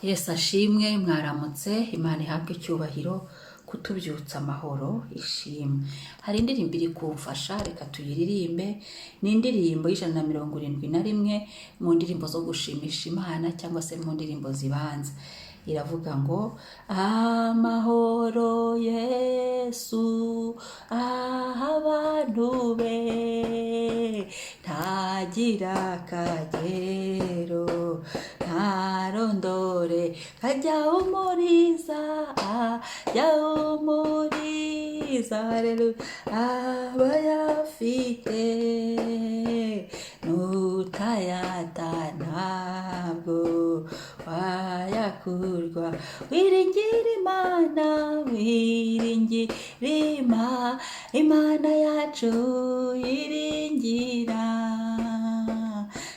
Yesu ashimwe. Mwaramutse. Imana ihabwe icyubahiro kutubyutsa amahoro, ishimwe. Hari indirimbo iri kumfasha, reka tuyiririmbe. Ni indirimbo y'171 mu ndirimbo zo gushimisha Imana cyangwa se mu ndirimbo zibanza. Iravuga ngo: "Amahoro Yesu aha abantu be ntagira akagero, ntarondore, kajya umuriza, ajya umuriza, haleluya, abayafite nutayata ntabwo wayakurwa. Wiringira Imana, wiringira Imana yacu, yiringira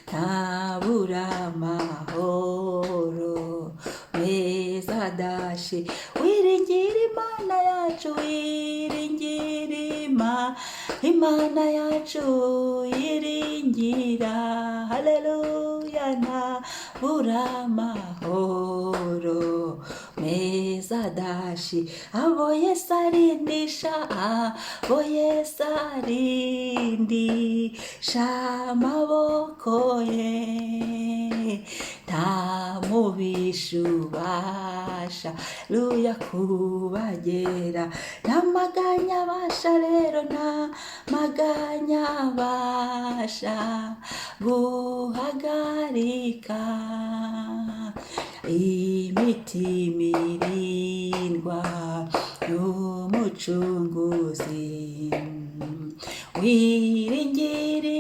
ntabura amahoro meza dashi. Wiringira Imana yacu, wiringira Imana yacu, yiringira, haleluya, ntabura amahoro meza dashi. Abo Yesu arindisha, abo Yesu arindisha amaboko ye, nta mubisha ubasha luya kubagera, nta maganya abasha rero, nta maganya abasha guhagarika imitima irindwa y'Umucunguzi. Wiringira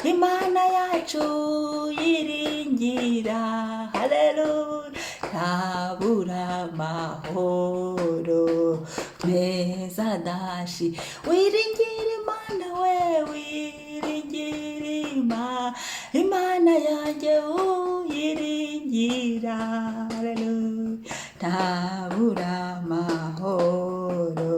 Imana yacu, yiringira, haleluya, ntabura amahoro meza dashi. Wiringira Imana we, wiringira Imana yanjye, uyiringira, haleluya, ntabura amahoro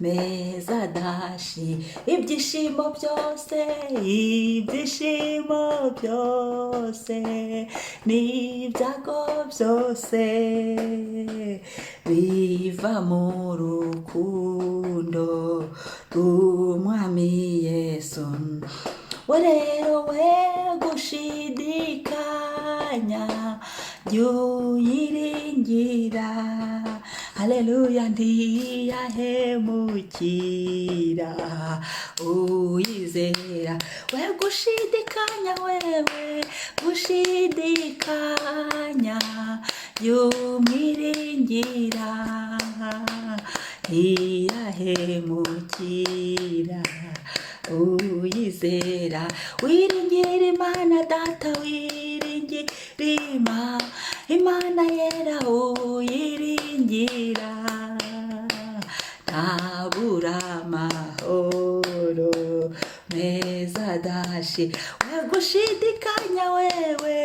meza dashi. Ibyishimo byose, ibyishimo byose n'ibyago byose biva mu rukundo rw'Umwami Yesu. We rero, we gushidikanya, jya uyiringira, haleluya, ntiyahemukira uyizera. We gushidikanya, wewe gushidikanya, jya umwiringira, ntiyahemukira uyizera. Wiringira Imana Data, wiringira Imana yera, uyiringira ntabura amahoro meza dashi. We gushidikanya, wewe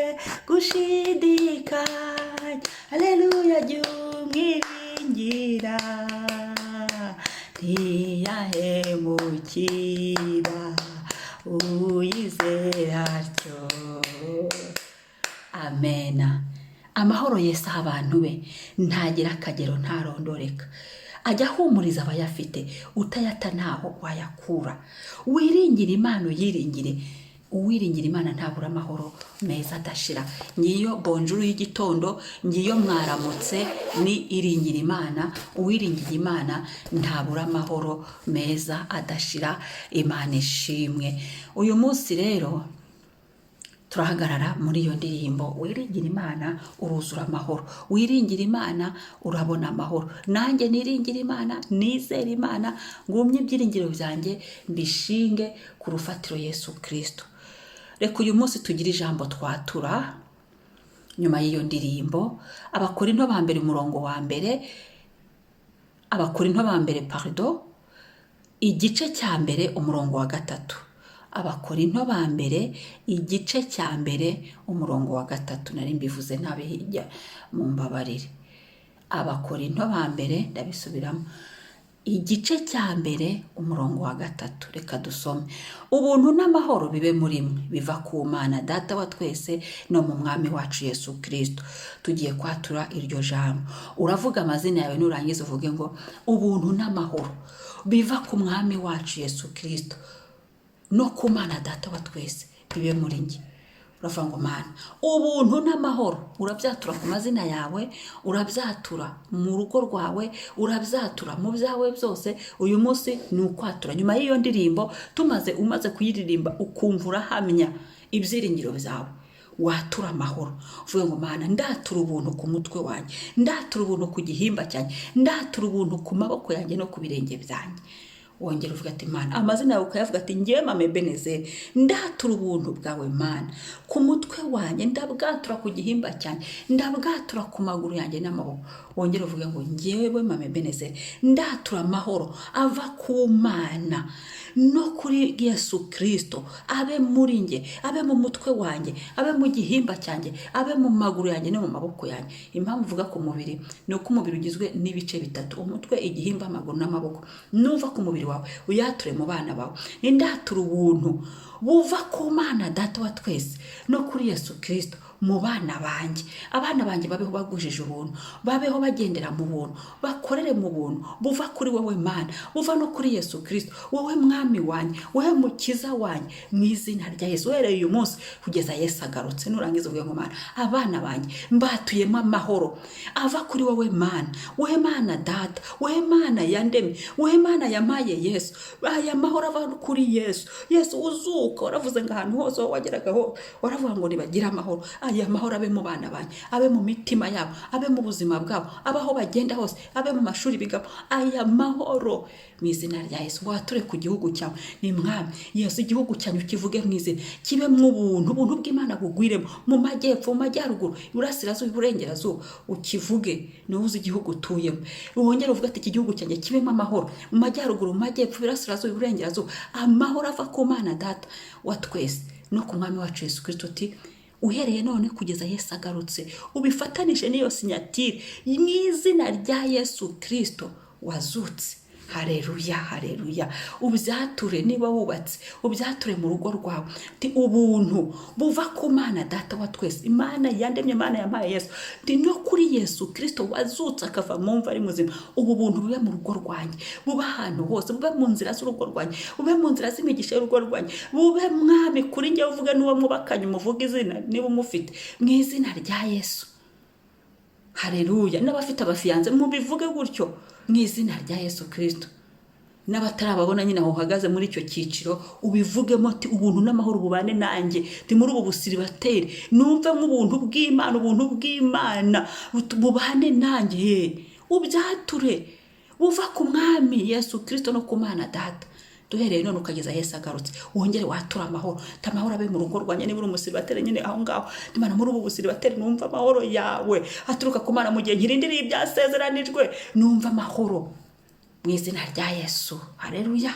gushidikanya, haleluya, jya umwiringira, ntiyahemukira uyizera atyo. Amena. Amahoro Yesu aha abantu be ntagira akagero, ntarondoreka, ajya ahumuriza abayafite, utayata ntaho wayakura. Wiringire Imana, uyiringire. Uwiringira Imana ntabura amahoro meza adashira. Ngiyo bonjour y'igitondo, ngiyo mwaramutse. Ni iringira Imana. Uwiringira Imana ntabura amahoro meza adashira. Imana ishimwe. Uyu munsi rero turahagarara muri iyo ndirimbo: wiringira Imana uruzura amahoro, wiringira Imana urabona amahoro. Nanjye niringira Imana, nizere Imana, ngumye ibyiringiro byanjye mbishinge ku rufatiro Yesu Kirisito. Reka uyu munsi tugire ijambo twatura nyuma y'iyo ndirimbo. Abakorinto ba mbere, umurongo wa mbere, Abakorinto ba mbere, pardon, igice cya mbere, umurongo wa 3. Abakorinto ba mbere, igice cya mbere, umurongo wa 3. Nari mbivuze nabi hirya, mu mbabarire. Abakorinto ba mbere, ndabisubiramo. Igice cya 1 umurongo wa 3. Reka dusome. Ubuntu n'amahoro bibe muri mwe biva ku Mana Data wa twese no mu Mwami wacu Yesu Kristo. Tugiye kwatura iryo jambo. Uravuga amazina yawe, nurangiza uvuge ngo ubuntu n'amahoro biva ku Mwami wacu Yesu Kristo no ku Mana Data wa twese bibe muri njye. Uravuga ngo Mana, ubuntu n'amahoro, urabyatura ku mazina yawe, urabyatura mu rugo rwawe, urabyatura mu byawe byose. Uyu munsi ni ukwatura. Nyuma y'iyo ndirimbo umaze kuyiririmba ukumva urahamya ibyiringiro byawe, watura amahoro. Uvuge ngo Mana, ndatura ubuntu ku mutwe wanjye, ndatura ubuntu ku gihimba cyanjye, ndatura ubuntu ku maboko yanjye no ku birenge byanjye. Wongera uvuga ati Mana, amazina yawe ukayavuga ati ngewe Mama Ebenezeri ndatura ubuntu bwawe Mana ku mutwe wanjye, ndabwatura ku gihimba cyanjye, ndabwatura ku maguru yanjye n'amaboko. Wongera uvuge ngo ngewe Mama Ebenezeri ndatura amahoro ava ku Mana no kuri Yesu Kristo, abe muri nge, abe mu mutwe wanjye, abe mu gihimba cyanjye, abe mu maguru yanjye no mu maboko yanjye. Impamvu uvuga ku mubiri ni uko umubiri ugizwe n'ibice bitatu: umutwe, igihimba, amaguru n'amaboko. Nuva ku mubiri wawe uyature mu bana bawe. Indatura ubuntu buva ku Mana Data wa twese no kuri Yesu Kristo mu bana banjye. Abana banjye babeho bagujije ubuntu, babeho bagendera mu buntu, bakorere mu buntu buva kuri wowe Mana, buva no kuri Yesu Kristo, wowe Mwami wanjye, wowe Mukiza wanjye, mu izina rya Yesu, uhereye uyu munsi kugeza Yesu agarutse. Nurangiza uvuge ngo Mana, abana banjye mbatuyemo amahoro ava kuri wowe Mana, wowe Mana Data, wowe Mana yandemye, wowe Mana yamaye Yesu. Aya mahoro ava kuri Yesu, Yesu uzuka, waravuze ngo ahantu hose aho wageraga ho waravuga ngo nibagire amahoro. Aya mahoro abe mu bana banjye, abe mu mitima yabo, abe mu buzima bwabo, abe aho bagenda hose, abe mu mashuri bigamo. Aya mahoro mu izina rya Yesu. Wature ku gihugu cyawe. Ni Mwami Yesu, igihugu cyanyu kivuge mu izina, kibemo ubuntu, ubuntu bw'Imana bugwiremo mu majyepfo, mu majyaruguru, iburasirazuba, iburengerazuba. Ukivuge, niwe uzi igihugu utuyemo. Wongere uvuge ati iki gihugu cyanjye kibemo amahoro mu majyaruguru, mu majyepfo, iburasirazuba, iburengerazuba, amahoro ava ku Mana Data wa twese no ku Mwami wacu Yesu Kristo. Uti uhereye none kugeza Yesu agarutse, ubifatanije n'iyo sinyatire mu izina rya Yesu Kristo wazutse. Hareruya, hareruya. Ubyature niba wubatse, ubyature mu rugo rwawe. Ti ubuntu buva ku Mana Data wa twese, Imana yandemye, Imana yampaye Yesu, ti no kuri Yesu Kristo wazutse akava mu mva ari muzima. Ubu buntu bube mu rugo rwanjye, bube ahantu hose, bube mu nzira z'urugo rwanjye, bube mu nzira z'imigisha y'urugo rwanjye, bube Mwami kuri njye. Uvuge n'uwo mwubakanye, umuvuge izina niba umufite, mu izina rya Yesu. Hareruya. N'abafite abafiyanse mubivuge gutyo mu izina rya Yesu Kristo. N'abatarababona nyine aho uhagaze muri icyo cyiciro ubivugemo ati ubuntu n'amahoro bubane nanjye, ndi muri ubu busiribateri, numve nk'ubuntu bw'Imana, ubuntu bw'Imana bubane nanjye. Ubyature buva ku Mwami Yesu Kristo no ku Mana Data, duhereye none ukageza Yesu agarutse. Wongere watura amahoro, amahoro abe mu rugo rwanjye. Niba uri umusiribateri nyine aho ngaho, Imana, muri ubu busiribateri numva amahoro yawe aturuka ku Mana, mu gihe nkirindiriye ibyasezeranijwe, numva amahoro mu izina rya Yesu. Hareruya.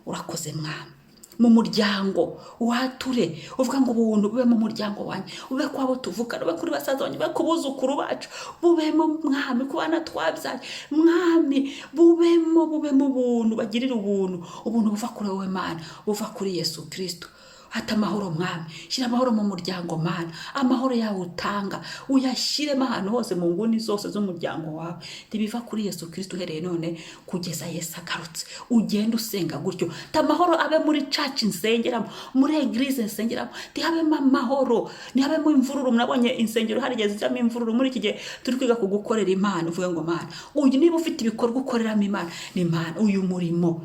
Urakoze Mwami. Mu muryango wature uvuga ngo ubuntu bube mu muryango wanjye, bube ku abo tuvukana, bube kuri basaza banjye, bube ku buzukuru bacu, bubemo Mwami ku bana twabyaye, Mwami bubemo, bubemo ubuntu, bagirire ubuntu, ubuntu buva kuri wowe Mana, buva kuri Yesu Kristo. Hata amahoro Mwami, shyira amahoro mu muryango Mana, amahoro yawe utanga uyashyiremo ahantu hose mu nguni zose z'umuryango wawe, ntibiva kuri Yesu Kristo, uhereye none kugeza Yesu agarutse. Ugenda usenga gutyo, amahoro abe muri church nsengeramo, muri eglise nsengeramo, ntihabemo amahoro, ntihabemo imvururu. Mnabonye insengero hari igihe zijyamo imvururu. Muri iki gihe turi kwiga ku gukorera Imana, uvuge ngo Mana, uyu niba ufite ibikorwa ukoreramo Imana, ni Imana, uyu murimo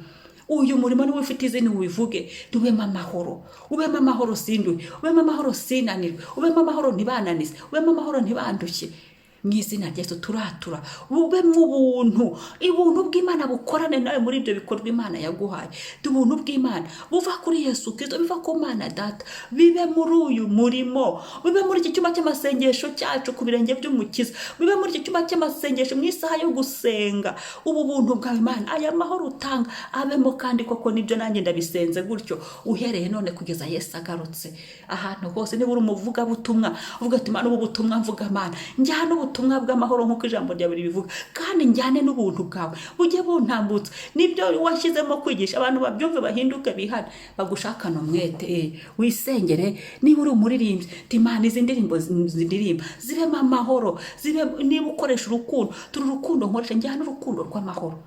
niba ufite izina ubivuge, tubemo amahoro, ubemo amahoro sinduye, ubemo amahoro sinanirwe, ubemo amahoro ntibananize, ubemo amahoro ntibandushye. Mu izina rya Yesu turatura, bubemo ubuntu, ubuntu bw'Imana bukorane nawe muri ibyo bikorwa Imana yaguhaye. Ubuntu bw'Imana buva kuri Yesu Kristo, biva ku Mana Data, bibe muri uyu murimo, bibe muri iki cyumba cy'amasengesho cyacu ku birenge by'Umukiza, bibe muri iki cyumba cy'amasengesho mu isaha yo gusenga. Ubu buntu bwawe Imana, aya mahoro utanga abemo, kandi koko nibyo nanjye ndabisenze gutyo, uhereye none kugeza Yesu agarutse. Ahantu hose niba uri umuvugabutumwa, uvuga ati Imana, ubu butumwa mvuga Mana, njyana ubutumwa ubutumwa bw'amahoro nk'uko ijambo ryawe ribivuga, kandi njyane n'ubuntu bwawe bujye buntambutsa nibyo washyizemo kwigisha abantu, babyumve, bahinduke, bihane, bagushakane umwete. Wisengere niba uri umuririmbyi, ati: "Imana, izi ndirimbo zindirimba zibemo amahoro, zibe." Niba ukoresha urukundo, turi urukundo nkoresha, njyane urukundo rw'amahoro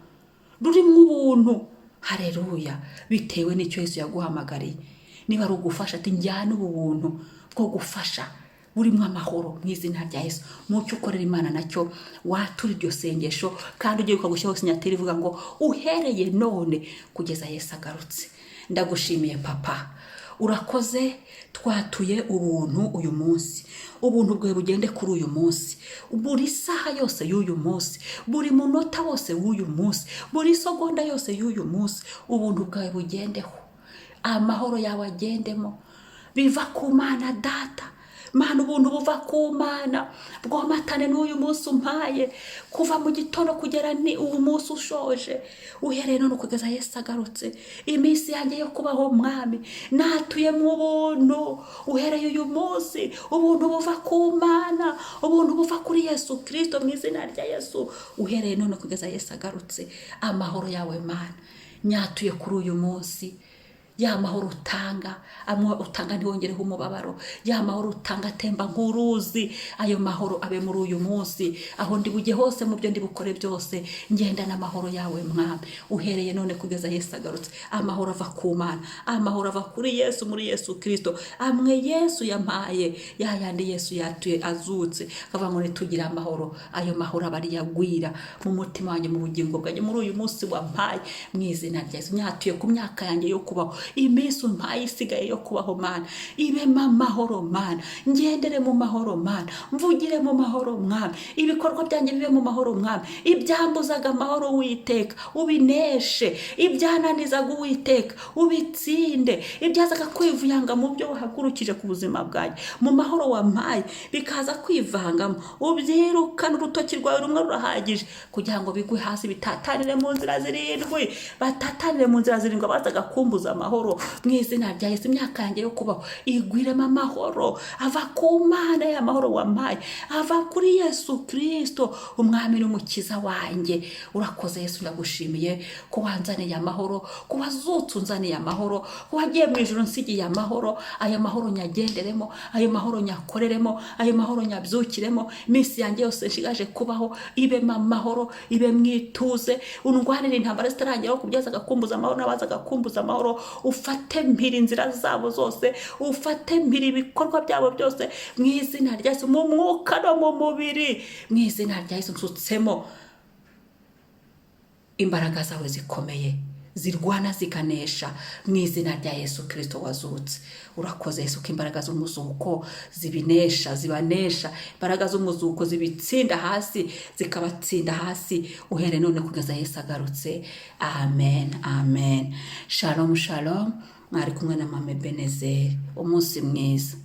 rurimo ubuntu. Hareruya! Bitewe n'icyo Yesu yaguhamagariye, niba ari ugufasha, ati: "Njyane ubu buntu bwo gufasha burimo amahoro mu izina rya Yesu." Mu cyo ukorera Imana nacyo watura iryo sengesho, kandi ugiye ukagushyiraho signature ivuga ngo: "Uhereye none kugeza Yesu agarutse." Ndagushimiye Papa, urakoze. Twatuye ubuntu uyu munsi, ubuntu bwawe bugende kuri uyu munsi, buri saha yose y'uyu munsi, buri munota wose w'uyu munsi, buri segonda yose y'uyu munsi. Ubuntu bwawe bugendeho, amahoro yawe agendemo, biva ku Mana Data. Mana, ubuntu buva ku Mana bwomatane n'uyu munsi umpaye, kuva mu gitondo kugera ni uyu munsi ushoje, uhereye none kugeza Yesu agarutse, iminsi yanjye yo kubaho. Mwami, natuye mu buntu uhereye uyu munsi, ubuntu buva ku Mana, ubuntu buva kuri Yesu Kirisito, mu izina rya Yesu, uhereye none kugeza Yesu agarutse. Amahoro yawe Mana nyatuye kuri uyu munsi, ya mahoro utanga, amwe utanga ntiwongereho umubabaro, ya mahoro utanga atemba nk'uruzi, ayo mahoro abe muri uyu munsi, aho ndi bujye hose, mu byo ndi bukore byose, ngenda n'amahoro yawe Mwami, uhereye none kugeza Yesu agarutse. Amahoro ava ku Mana, amahoro ava kuri Yesu, muri Yesu Kirisito, amwe Yesu yampaye, ya yandi Yesu yatuye azutse akavuga ngo nitugire amahoro. Ayo mahoro aba ariyo agwira mu mutima wanjye, mu bugingo bwanjye, muri uyu munsi wampaye, mu izina rya Yesu. Nyatuye ku myaka yanjye yo kubaho, iminsi umpaye isigaye yo kubaho, Mana, ibemo amahoro. Mana, ngendere mu mahoro. Mana, mvugire mu mahoro. Mwami, ibikorwa byanjye bibe mu mahoro. Mwami, ibyambuzaga amahoro, Uwiteka, ubineshe. Ibyananizaga, Uwiteka, ubitsinde. Ibyazaga kwivuyanga mu byo wahagurukije ku buzima bwanjye, mu mahoro wampaye, bikaza kwivangamo, ubyirukane. Urutoki rwawe rumwe rurahagije kugira ngo bigwe hasi, bitatanire mu nzira zirindwi, batatanire mu nzira zirindwi abazaga kumbuza amahoro. Mu izina rya Yesu, imyaka yanjye yo kubaho igwiremo amahoro ava ku Mana, ya mahoro wampaye ava kuri Yesu Kirisito, Umwami n'Umukiza wanjye. Urakoze Yesu, ndagushimiye ko wanzaniye amahoro, ko wazutse unzaniye amahoro, ko wagiye mu ijuru nsigiye amahoro. Ayo mahoro nyagenderemo, ayo mahoro nyakoreremo, ayo mahoro nyabyukiremo. Iminsi yanjye yose nshigaje kubaho ibemo amahoro, ibe mwituze. Undwanire intambara zitarageraho kubyazaga kumbuza amahoro n'abazaga kumbuza amahoro. Ufate mpiri inzira zabo zose, ufate mpiri ibikorwa byabo byose, mu izina rya Yesu, mu mwuka no mu mubiri, mu izina rya Yesu. Nsutsemo imbaraga zawe zikomeye zirwana zikanesha, mu izina rya Yesu Kirisito wazutse. Urakoze Yesu ko imbaraga z'umuzuko zibinesha, zibanesha, imbaraga z'umuzuko zibitsinda hasi, zikabatsinda hasi, uhereye none kugeza Yesu agarutse. Amen, amen. Shalom, shalom. Mwari kumwe na Mama Ebenezeri. Umunsi mwiza.